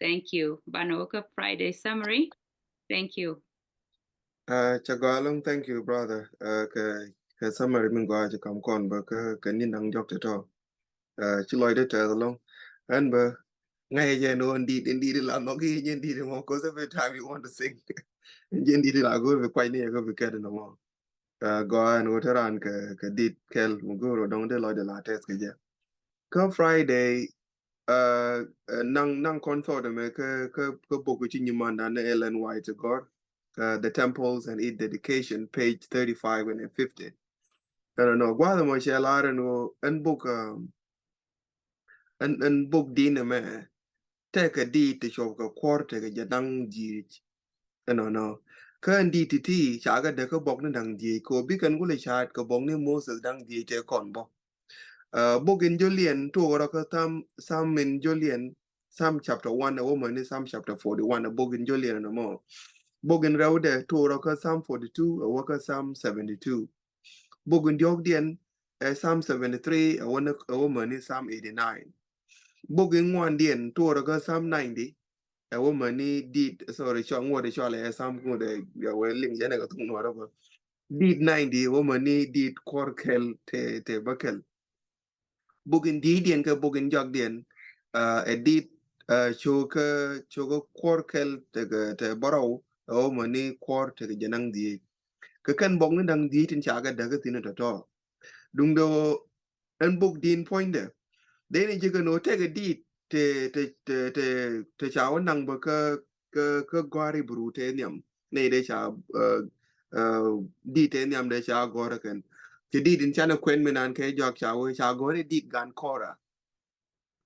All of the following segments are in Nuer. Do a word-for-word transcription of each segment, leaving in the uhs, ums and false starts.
Thank you. Banɛ wä kä Friday summary. Thank you. Ca gɔaa ɛlɔ̱ŋ, thank you brother. Kɛ kɛ summary min gɔaa ci kam kɔn bä kä kɛ ni naŋ jɔk tɛ tɔ. Ci lɔcdä tɛth ɛlɔ̱ŋ. Ɛn bä ŋa̱c jɛ ni ɣän dit in dit la nhɔk i̱ jɛ dit mɔ, 'cause every time you want to sing jɛ dit la go̱o̱r bi kuac ni yɛ kä bi kɛt ni mɔ. Gɔaa ɛn ɣöö te raan kɛ kɛ dit kɛl mi go̱o̱r ɣöö dɔ̱ŋ dee lɔcdɛ la tɛth kɛ jɛ. Kä Friday, naŋ naŋ kɔn thɔɔt ɛmɛ kä kä kä bok ci nyimandan ni Ellen White gɔr, The Temples and Its Dedication, page thirty-five and fifty. Ɛnɔ nɔ gua̱a̱th ɛmɔ cɛ lar ɛn ɣöö ɛn bok ɛn ɛn bok din ɛmɛ tɛkɛ dit ti cuɔp kɛ kuɔr tɛkɛ jɛ daŋ jiec. Ɛnɔnɔ kä ɛn dit ti ti ca kɛ dee kä bok ni daŋ jiec kɛ ɣöö bikɛn kulɛ caat kɛ bok ni Moses daŋ jiec tɛ kɔn bɔ. Bok in jɔliɛn tuɔk rɔ kä Psalm, Psalm in jɔliɛn, Psalm chapter one ɛ wä mäni Psalm chapter forty-one ɛ bok in jɔliɛn ɛnɔ mɔ. Bok in rɛwdɛ tuɔk rɔ kä Psalm forty-two ɛ wä kä Psalm seventy-two. Bok in diɔ̱kdiɛn ɛ Psalm seventy-three ɛ wä mäni Psalm eighty-nine. Bok in ŋuandiɛn tuɔk rɔ kä Psalm ninety ɛ wä mäni dit, sorry, cɔl ŋuɔt cɔl ɛ Psalm ŋuɔt ɛ wä liŋ jɛn ɛ kɛ thuk nuɔt rɔ bä. Dit ninety ɛ wä mäni dit kuɔr kɛl tɛ tɛ bä kɛl. Bok in di̱i̱cdiɛn kɛ bok in jɔakdiɛn ɛ dit cok kä cok kä kuɔr kɛl tɛ bärɔw ɛ wä mäni kuɔr tɛ jɛ naŋ dhiec. Kɛ kɛn bok ni daŋ dhiec tin ca kɛ däk kä thi̱n tɔ̱tɔ̱. Duŋdɛ ɣöö ɛn bok din puɔ̱nydɛ dee ni ji̱ kɛ ni ɣöö tɛkɛ dit tɛ tɛ tɛ tɛ ca wä naŋ bä kä kä kä gɔ̱a̱r Ibru tɛ nhiam nɛy dee ca dit tɛ nhiam dee ca gɔ̱r kɛn. Cɛ dit in canɛ kuɛn mi nan kɛ jɔak ca wee ca gɔ̱r i̱ dit gan Kora.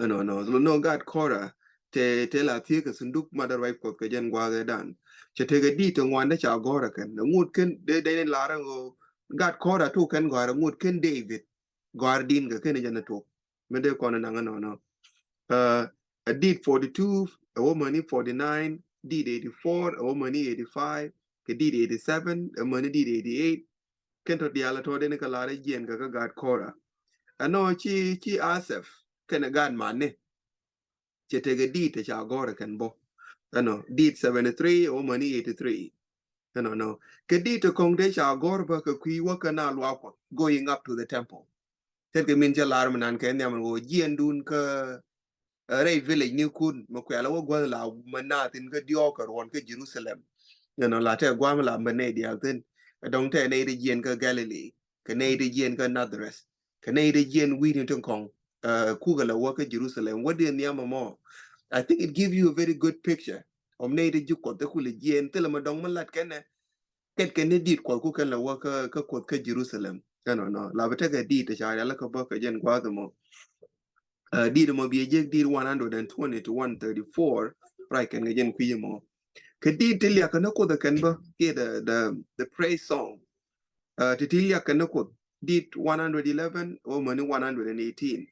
Ɛnɔ nɔ nɔ gat Kora tɛ tɛ la thiek kɛ sunduk ma dee ruac Kuɔth kɛ jɛn gua̱a̱th ɛ dan. Cɛ tekɛ dit tɛ ŋuan dee ca gɔ̱r kɛn ŋut kɛn dee dee lar ɛn ɣöö gat Kora tuk kɛn gɔ̱a̱r ŋut kɛn David. Gɔ̱a̱r din kɛ kɛn jɛn ɛ tuk. Mi dee kɔn naŋ ɛnɔnɔ. Ɛ dit forty-two ɛ wä mäni forty-nine, dit eighty-four ɛ wä mäni eighty-five, kɛ dit eighty-seven ɛ mäni dit eighty-eight. Kɛn tɔ diaal ɛ tɔ deni kɛ lar ɛ jiɛn kɛ kä gat Kora. Ɛnɔ ci ci Asaph kɛnɛ gat mani. Cɛ tekɛ dit ɛ ca gɔ̱r ɛ kɛn bɔ. Ɛnɔ dit seventy-three ɛ wä mäni eighty-three. Ɛnɔnɔ kɛ dit ɛ kɔŋ dee ca gɔ̱r bä kɛ kui̱ wä kɛ na luaak Kuɔth, going up to the temple. Tɛt kɛ min cɛ lar mi nan kɛ nhiam ɛn ɣöö jiɛndun kä rɛy village ni kun mi kuɛl ɛ wä guäth la mi naath in kä diɔ̱ɔ̱k kɛ ruɔn kä Jerusalem. Ɛnɔ la tɛ guam la mi nɛy diaal thin. Ɛ dɔ̱ŋ tɛ nɛy ti jiɛn kä Galilee kɛ nɛy ti jiɛn kä Nazareth kɛ nɛy ti jiɛn wi̱i̱ni tin kɔŋ kukɛ la wä kä Jerusalem wä diɛ nhiam ɛmɔ. I think it give you a very good picture of nɛy ti ji̱ Kuɔth ti kulɛ jiɛn thilɛ mi dɔ̱ŋ mi lat kɛnɛ. Kɛt kɛn ni dit Kuɔth ku kɛn la wä kä kä Kuɔth kä Jerusalem. Ɛnɔnɔ la bi tekɛ dit ti ca rial kä bä kɛ jɛn gua̱a̱th ɛmɔ. Dit ɛmɔ bi jek dit one hundred and twenty to one thirty-four. Right kɛn kɛ jɛn kui̱ ɛmɔ. Kɛ dit ti liak kɛn ni Kuɔth kɛn bä kiɛ the the the praise song. Ti ti liak kɛn ni Kuɔth dit one hundred eleven ɛ wä mäni one hundred and eighteen.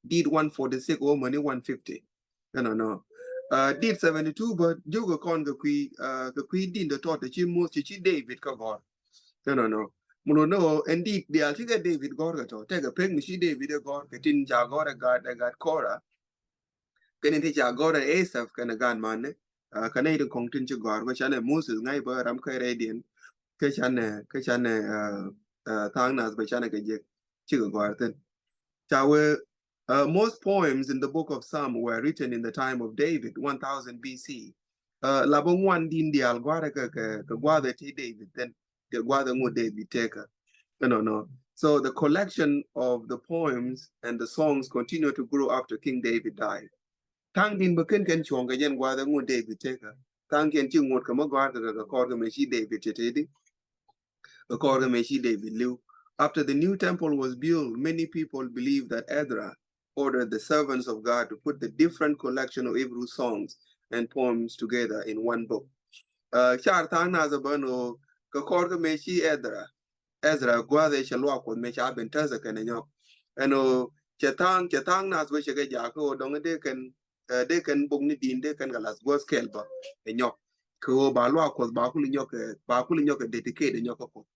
Dit one forty-six ɛ wä mäni one fifty. Ɛnɔnɔ dit seventy-two bä jiök kɛ kɔn kɛ kui̱ kɛ kui̱ din dee tɔt ti ci Moth ci ci David kä gɔ̱r. Ɛnɔnɔ mun wä ni ɣöö ɛn dit diaal cikɛ David gɔ̱r kɛ tɔ tekɛ pek mi ci David ɛ gɔ̱r kɛ tin ca gɔ̱r ɛ gat ɛ gat Kora. Kɛn in ti ca gɔ̱r ɛ Asaph kɛn ɛ gat mani. Kɛn ɛ in kɔŋ tin ci gɔ̱r bä canɛ Moses ŋa̱c bä ram kä rɛydiɛn. Kä canɛ kä canɛ tha̱a̱ŋ nath bä canɛ kɛ jek cikɛ gɔ̱r thin. Ca wee Uh, most poems in the book of Psalm were written in the time of David, one thousand B C. Uh, la bä ŋuan din diaal gua̱a̱rɛ kɛ kɛ kɛ gua̱a̱th ɛ ti David then kɛ gua̱a̱th ɛ ŋu David tekɛ. Ɛnɔnɔ. So the collection of the poems and the songs continue to grow after King David died. Tha̱a̱ŋ din bä ken kɛn cuɔ̱ŋ kɛ jɛn gua̱a̱th ɛ ŋu David tekɛ. Tha̱a̱ŋ kɛn ci ŋot kɛ mä gɔ̱a̱r kɛ kɛ kɔr kɛ mɛ ci David cɛ teti. Kɛ kɔr kɛ mɛ ci David li̱w. After the new temple was built, many people believe that Ezra ordered the servants of God to put the different collection of Hebrew songs and poems together in one book. Car tha̱a̱ŋ nath ɛ bä ni ɣöö kɛ kɔr kɛ mɛ ci Ezra Ezra gua̱a̱th ëë cɛ luaak Kuɔth mëë ca ben tääth ɛ kɛn ɛ nyɔk. Ɛn ɣöö cɛ tha̱a̱ŋ cɛ tha̱a̱ŋ nath wee cɛ kɛ jaak kä ɣöö dɔ̱ŋ dee kɛn dee kɛn bok ni di̱i̱n dee kɛn kɛ lath guäth kɛɛl bä ɛ nyɔk. Kɛ ɣöö ba luaak Kuɔth ba kuli nyɔk kɛ ba kuli nyɔk kɛ dedicate ɛ nyɔk kä Kuɔth.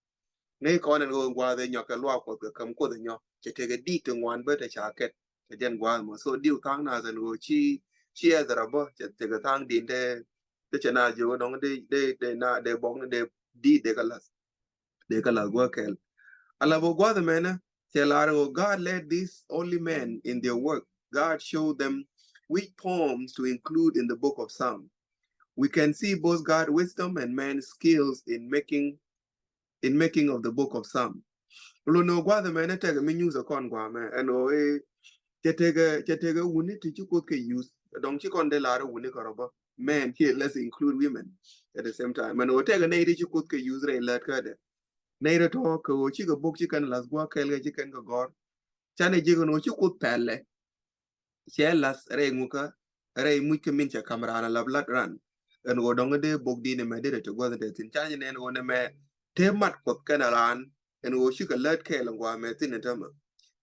Ŋäc kɔn ɛn ɣöö gua̱a̱th ëë nyɔk kɛ luaak Kuɔth kɛ käm Kuoth ɛ nyɔk cɛ tekɛ di̱i̱t ti ŋuan bä te ca kɛt. Kɛ jɛn gua̱a̱th mɔ so diw tha̱a̱ŋ nath ɛn ɣöö ci ci Ɛdhra bä, cɛ tekɛ tha̱a̱ŋ din te, te cɛ na jiök dɔ̱ŋ de, de, de na, de bɔk ni de, di de kä lath. De kä lath gua̱a̱th kɛl. Ala bä gua̱a̱th mɛnɛ, cɛ lar ɣöö God led these only men in their work. God showed them which poems to include in the book of Psalm. We can see both God wisdom and man's skills in making, in making of the book of Psalm. Lo no gua̱a̱th mɛnɛ tekɛ mi nyuuth ɛ kɔn gua̱a̱mɛ ɛn ɣöö i̱ cɛ tekɛ, cɛ tekɛ wuni ti ci Kuoth kɛ use. Dɔ̱ŋ ci kɔn dee lar wuni kɛ rɔ bä. Men, ci less include women at the same time. Mɛn ɣöö tekɛ nɛy ti ci Kuoth kɛ use rɛy lät kädɛ. Nɛy rɛ tɔ̱ kɛ ɣöö cikɛ bok ci kɛn lath gua̱a̱th kɛl kɛ ci kɛn kɛ gɔ̱r. Canɛ ji̱ kɛn ɣöö ci Kuoth pɛlɛ. Cɛ lath rɛy ŋukä, rɛy muc kä min cɛ ka̱m raan a lap lat ran. Ɛn ɣöö dɔ̱ŋ dee bok di̱n ɛmɛ dee rɛ ti gua̱th dee thi̱n. Canɛ ji̱ nɛn ɣöö nɛmɛ te mat Kuoth kɛn a raan. Ɛn ɣöö cikɛ lät kɛɛl ɛn gua̱a̱mɛ thi̱n ɛn täämɛ.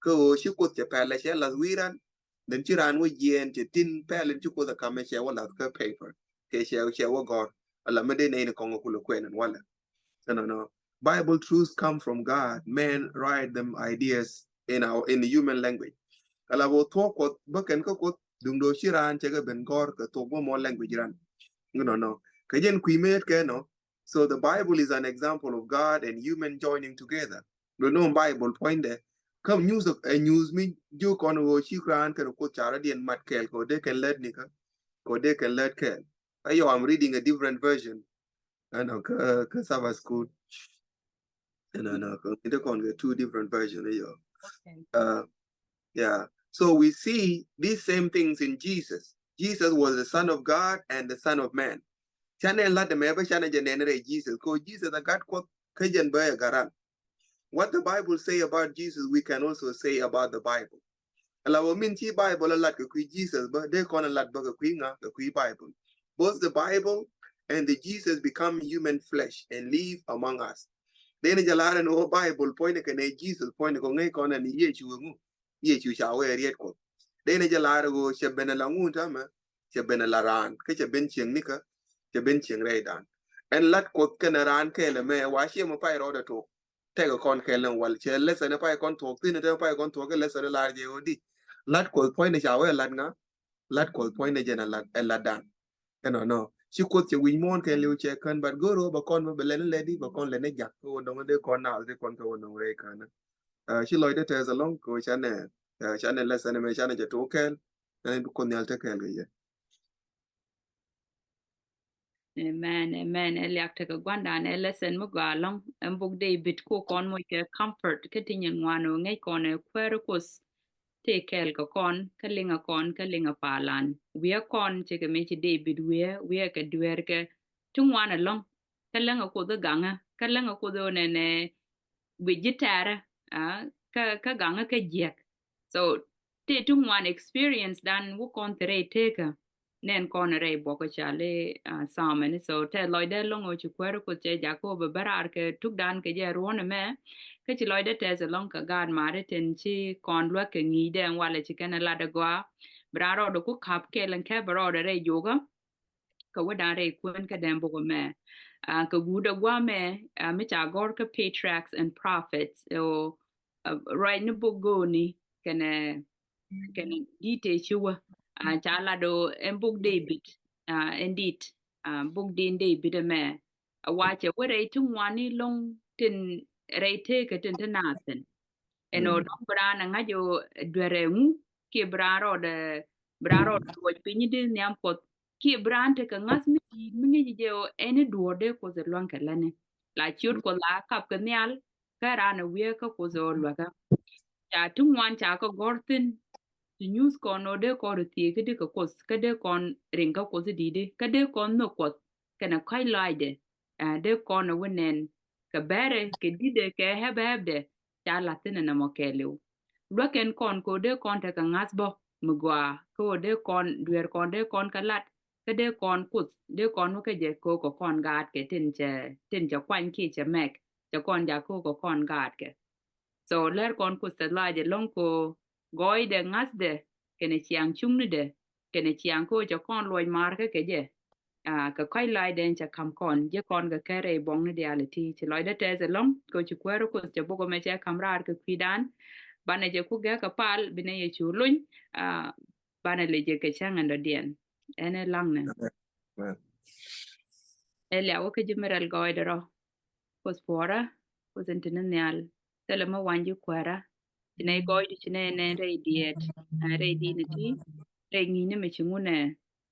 Kä ɣöö ci Kuoth cɛ pɛlɛ cɛ lath wi̱i̱ ran. Then ci raan wä jiɛɛn cɛ tin pɛl in ci Kuoth ɛ ka̱m ɛ cɛ wä lath kä paper. Kɛ cɛ, cɛ wä gɔ̱r. Ala mi dee nɛy ni kɔŋ ɛ kulɛ kuɛn ɛn walɛ. Ɛnɔnɔ. Bible truths come from God. Men write them ideas in our, in the human language. Ala bä thuɔ̱k Kuɔth bä kɛn kä Kuoth duŋdɛ ci raan cɛ kɛ ben gɔ̱r kɛ thuɔ̱k bä mɔ language ran. Ɛnɔnɔ. Kɛ jɛn kui̱ mëët kɛ nɔ. So the Bible is an example of God and human joining together. Lo nɔ Bible puɔ̱nydɛ. Kä nyuuth ɛ nyuuth mi jiök kɔn ɣöö ci raan kɛn Kuoth ca rɔ̱diɛn mat kɛɛl kɛ ɣöö dee kɛn lät nikä. Kɛ ɣöö dee kɛn lät kɛɛl. Ayɔ, I'm reading a different version. Ɛnɔ kä, kä Sabbath School. Ɛnɔ, ɛnɔ kä, nte kɔn kɛ two different version ayɔ. Okay. Uh, yeah. So we see these same things in Jesus. Jesus was the Son of God and the Son of Man. Canɛ lat mɛ bä canɛ jɛ nɛn rɛy Jesus. Kɛ ɣöö Jesus a Gat Kuɔth kä jɛn bä ɛ Gat ran. What the Bible say about Jesus, we can also say about the Bible. Ala wä min ci Bible a lat kɛ kui̱ Jesus bä, dee kɔn a lat bä kɛ kui̱ ŋa, kɛ kui̱ Bible. Both the Bible and the Jesus become human flesh and live among us. Dee ni jɛ lar ɛn wä Bible puɔ̱nydɛ kɛnɛ Jesus puɔ̱nydɛ kɛ ŋäc kɔn ɛn Yecu ɛŋu. Yecu ca wee riet Kuɔth. Dee ni jɛ lar ɛ ɣöö cɛ ben ɛ la ŋun täämɛ, cɛ ben ɛ la raan, kä cɛ ben cieŋ nikä, cɛ ben cieŋ rɛydan. Ɛn lat Kuɔth kɛnɛ raan kɛɛl ɛmɛ, wa ciɛ mɛ pay rɔɔdɛ tok. Tekɛ kɔn kɛl ni wal cɛ lesson pay kɔn thuɔ̱k thi̱n, tekɛ pay kɔn thuɔ̱k kɛ lesson lar jɛ ɣöö di. Lat Kuɔth puɔ̱nydɛ ca wee lat ŋa, lat Kuɔth puɔ̱nydɛ jɛn ɛ lat, ɛ latdan. Ɛnɔnɔ. Ci Kuoth cɛ wi̱c muɔ̱ɔ̱n kɛn liw cɛ kän, but go̱o̱r ɣöö bɛ kɔn bä bɛ lɛn lɛdi, bɛ kɔn lɛn ni jak, kä wä dɔŋ dee kɔn naath dee kɔn kä wä dɔŋ rɛy känä. Uh, ci lɔcdä tɛth ɛlɔ̱ŋ, kɛ wä canɛ, uh, canɛ lesson ɛmɛ canɛ jɛ tok kɛɛl, canɛ bi Kuoth Nhial te kɛɛl kɛ yɛ. Amen, amen. Ɛ liak tekɛ gua̱ndan ɛ lesson mi gɔaa ɛlɔ̱ŋ. Ɛn bok David ku kɔn moc kɛ comfort kä ti nyin ŋuan ɔ ŋäc kɔn ɛ kuäär Kuoth tëë kɛɛl kɛ kɔn, kä liŋɛ kɔn, kä liŋɛ palan. Wi̱i̱ kɔn cɛ kɛ mëë ci David wi̱i̱, wi̱i̱ kɛ dueerkɛ ti ŋuan ɛlɔ̱ŋ. Kä läŋɛ Kuoth i̱ gaŋä, kä läŋɛ Kuoth i̱ ɣöö nɛnɛ guic ji̱ tɛ̈rä, ah, kä, kä gaŋä kä jiäk. So, tëë ti ŋuan experience dan wä kɔn thirɛ tekä. Nɛn kɔn rɛy buɔk kä cali, ah, Psalm ɛn. So tɛ lɔcdɛ lɔŋ ɔ ci kuäär Kuoth cɛ jak kä bɛ bä raar kɛ tukdan kɛ jɛ ruɔ̱n ɛmɛ. Kä ci lɔcdɛ tɛth ɛlɔ̱ŋ kɛ gaat mari tin ci kɔn luäk kɛ ŋi̱i̱cdɛ ɛn walɛ ci kɛn ɛ lat ɛ gɔaa. Bi raan rɔɔdɛ ku kap kɛl ɛn kɛ bɛ rɔɔdɛ rɛy jokä. Kɛ wä dan rɛy kuän kä dɛn bok ɛmɛ. Ah, kɛ guut ɛ guamɛ, ah, mi ca gɔr kä Patriarchs and Prophets. Ɛ ɣöö, ah, ruac ni bok go̱o̱ni kɛnɛ kɛn di̱t tëë ci wä. Ah, ca lat ɣöö ɛn bok David, ah, ɛn di̱t, ah, bok din David ɛmɛ. A wacɛ wä rɛy ti ŋuani lɔ̱ŋ tin rɛy tëëkä tin ti naath thi̱n. Ɛn ɣöö dɔ̱ŋ bi raan ɛ ŋa̱c ɣöö duerɛ ŋu kiɛ bi raan rɔɔdɛ, bi raan rɔɔdɛ tuɔc piny di nhiam Kuɔth kiɛ bi raan tekɛ ŋa̱th mi di̱i̱t mi ŋi̱ci jɛ ɣöö ɛn i̱ duɔ̱ɔ̱r dee Kuoth ɛ luäŋ kɛ lätni. La ciöt Kuɔth la kap kɛ nhial kä raan ɛ wiee kä Kuoth ɛ ɣöö luäkä. Ca ti ŋuan ca kɛ gɔ̱r thi̱n ti nyuuth kɔn ɣöö dee kɔn rɔ thieekä di kɛ Kuoth kä dee kɔn riŋ kä Kuoth i̱ di̱i̱t di kä dee kɔn nhök Kuɔth kɛnɛ kɔ̱a̱c lɔaacdɛ. Ah, dee kɔn ɛ wä nɛn kɛ bɛrɛ kɛ di̱tdɛ kɛ häp-häpdɛ ca la̱th thi̱n ɛn ɛmɔ kɛɛliw. Luäk kɛn kɔn kɛ ɣöö dee kɔn tekɛ ŋa̱th bä mi gɔaa kä ɣöö dee kɔn dueer kɔn dee kɔn kɛ lat kä dee kɔn Kuoth dee kɔn wä kä jɛ kɛ ɣöö kɛ kɔn gaatkɛ tin cɛ, tin cɛ kuany kiɛ cɛ mɛk cɛ kɔn jak kä ɣöö kɛ kɔn gaatkɛ. So lɛr kɔn Kuoth tɛth lɔaac ɛlɔ̱ŋ kɛ ɣöö gɔɔydɛ ŋa̱thdɛ kɛnɛ ciaŋ cuŋnidɛ kɛnɛ ciaŋ kä ɣöö cɛ kɔn luɔc maarkä kɛ jɛ. Ah, kɛ kɔ̱a̱c lɔaacdɛ ɛn cɛ ka̱m kɔn ji̱ kɔn kɛ kɛr rɛy buɔ̱ŋni diaal iti ci lɔcdä tɛth ɛlɔ̱ŋ kɛ ɣöö ci kuäär Kuoth cɛ bok ɛmɛ cɛ ka̱m raar kɛ kui̱dan. Banɛ jɛ ku gɛ̈k kɛ pal binɛ yɛ cu lony. Ah, banɛ lɛ jɛ kɛ cäŋ ɛn dɔ̱diɛn. Ɛn ɛ laŋnɛ. Ɛ liawä kä ji̱ mi rɛl gɔɔydɛ rɔ. Kuoth puɔrä, Kuoth in te ni nhial. Thilɛ mi wany ji̱ kuäärä. Ci nɛ gɔɔydu ci nɛ nɛn rɛy diɛɛt. Ɛ rɛy di̱t ni ti. Rɛy ŋi̱i̱cni mi ci ŋunɛ.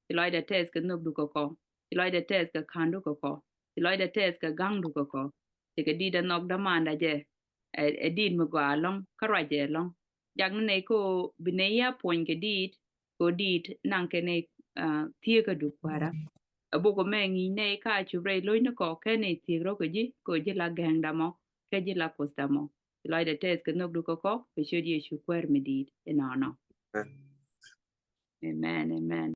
Ci lɔcdɛ tɛth kɛ nhökdu kɛ kɔ. Ci lɔcdɛ tɛth kɛ ka̱ndu kɛ kɔ. Ci lɔcdɛ tɛth kɛ ga̱ŋdu kɛ kɔ. Ci kɛ di̱t ɛ nhɔk dämandä jɛ. Ɛ di̱t mi gɔaa ɛlɔ̱ŋ kä ruacɛ ɛlɔ̱ŋ. Jak ni nɛy ko bi nɛy ya puɔ̱ny kɛ di̱t. Ko di̱t naŋ kɛ nɛy thieekädu kuäärä. Ɛ bok ɔ mɛ ŋi̱i̱c nɛy ka cup rɛy lo̱cni kɔ kɛ nɛy thieek rɔ kɛ ji̱ ko ji̱ la gɛ̱ŋdä mɔ kɛ ji̱ la Kuothdä mɔ. Ci lɔcdɛ tɛth kɛ nhökdu kɛ kɔ kɛ ciöt Yecu kuäär mi di̱i̱t inɔnɔ. Amen, amen.